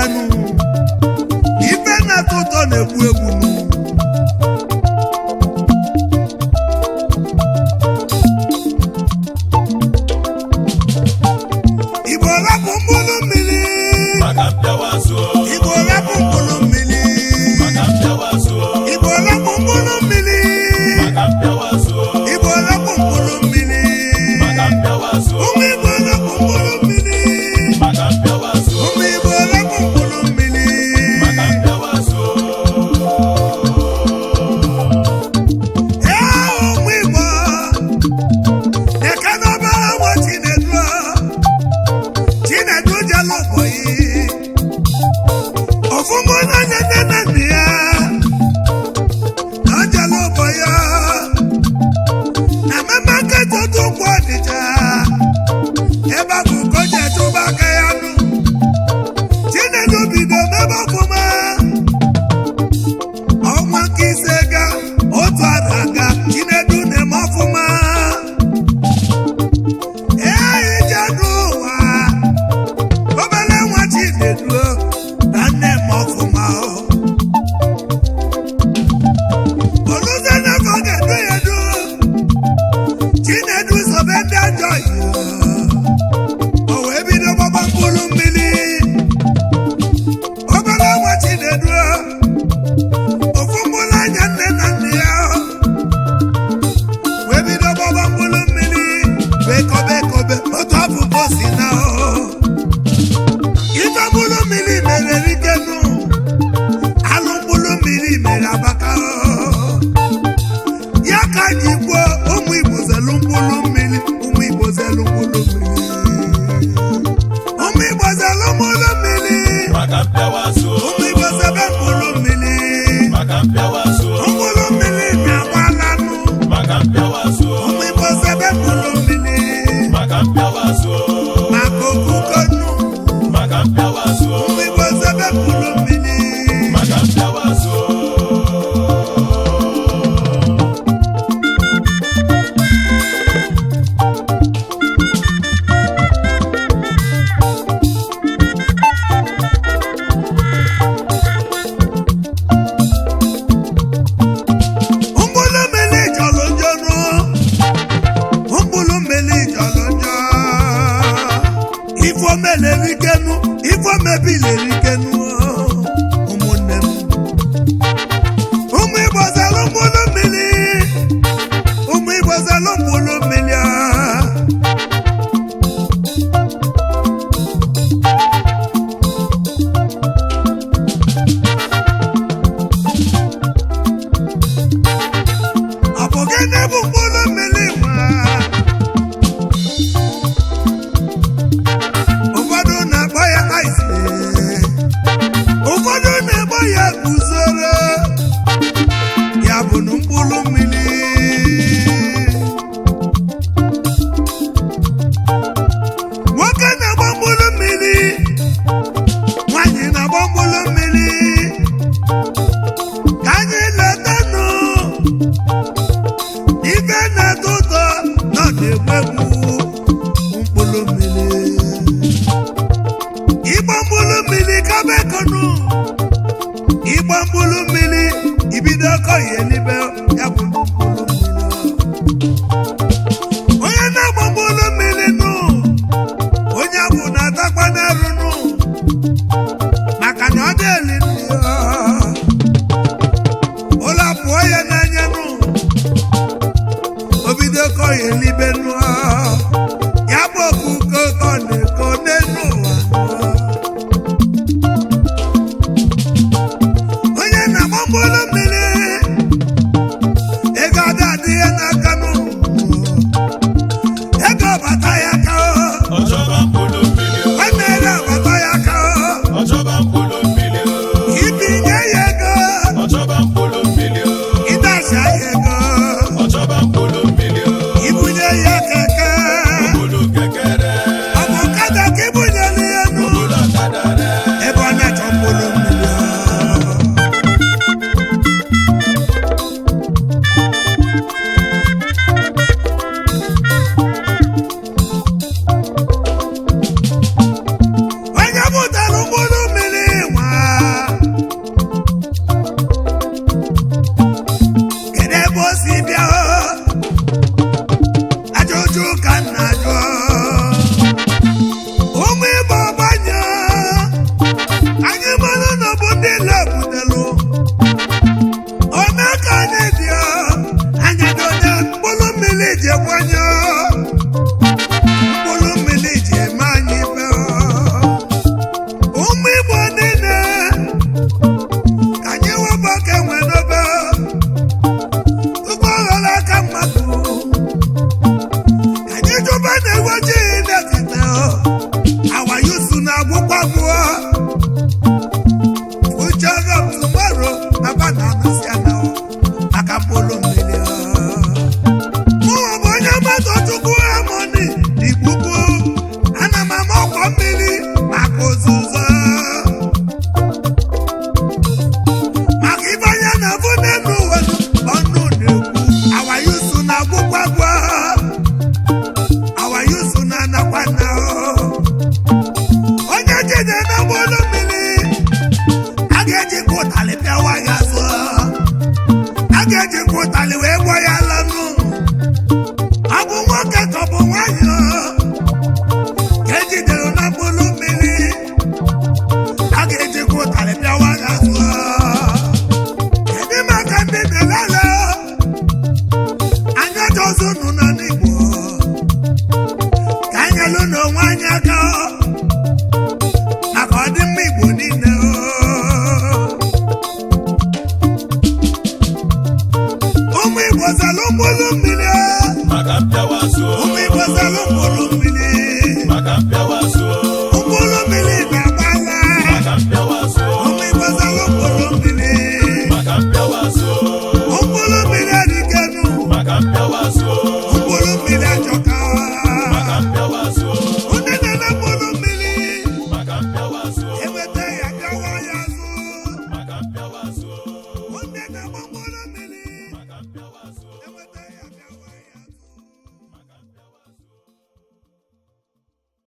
erikenu. Ife na-atọ ụtọ na-egbu egbu nụ. Igbo rapụ mkpụrụ mmiri. Maka mpịawa azụ. Igbo rapụ mkpụrụ mmiri. Maka mpịawa azụ. Igbo rapụ mkpụrụ mmiri. Maka mpịawa azụ. Igbo rapụ mkpụrụ mmiri. Maka mpịawa azụ. Ụmụ Igbo rapụ mkpụrụ mmiri. Maka mpịawa azụ. Ụmụ Igbo rapụ mkpụrụ mmiri. Maka mpịawa azụ. Ee, ụmụ Igbo, eke n'obere nwa Chinedu, Chinedu jelu ụbọyị. Ofu mụ na onye nne na nna ya, na o jelu ụbọyị. Na mmemme nketa otu nkwụ Ọnịcha, ebe a bụ ka o ji achụba aka ya nụ. Chinedu bido mebe ọfụma. Ọnwa nke ise ga otu arọ aga, Chinedu na-eme ọfụma. Ee, ije n'ụwa, obere nwa Chinedu na nne m ọfụma o. Oluzie n'afọ ga-edu ya edu, Chinedu sobe ndị ajọ yi o wee bido gbaba mkpụrụ mmiri. Obere nwa Chinedu, ofu mkpụrụ anya nne na nna ya, wee bido gbaba mkpụrụ mmiri, wee kobe kobe otu afọ ka o si na o. Ife mkpụrụ mmiri mere rikenu, alụ mkpụrụ mmiri mere abaka o. Ya ka ji kwuo, ụmụ Igbo zelu mkpụrụ mmiri, ụmụ Igbo zelu mkpụrụ mmiri, ụmụ Igbo zelu mkpụrụ mmiri. Maka mpịawa azụ. Ụmụ Igbo zebe mkpụrụ mmiri. Maka mpịawa azụ. Mkpụrụ mmiri na-agbalanụ. Maka mpịawa azụ. Ụmụ Igbo zebe mkpụrụ mmiri. Maka mpịawa azụ. Maka okukonu. Maka mpịawa azụ. Ụmụ Igbo zebe mkpụrụ mmiri. Maka mpịawa azụ. Mkpụrụ mmiri jọrọ njọ nụ. Mkpụrụ mmiri jọrọ njọ. Ifeomelerikenu, ifeomebilerikenu, ụmụnne m. Ụmụ Igbo zelu mkpụrụ mmiri. Ụmụ Igbo zelu mkpụrụ mmiri a. Ọ bụ gịnị bụ mkpụrụ mmiri nwa? Ụfọdụ na-akpọ ya ice, ụfọdụ na-akpọ ya guzoro, ya bụ na mkpụrụ mmiri. Nwoke na-agba mkpụrụ mmiri, nwaanyị na-agba mkpụrụ mmiri. Ka anyị letanụ ife na-atọ ụtọ nọ na-egbu egbu mkpụrụ mmiri. Ịgba mkpụrụ mmiri kaba ekonu, ịgba mkpụrụ mmiri ibido ọkọghị elibe, ya bụ mkpụrụ mmiri. Onye na-agba mkpụrụ mmiri nụ, onye abụ na-atakwa n'arụ nụ. lụọ.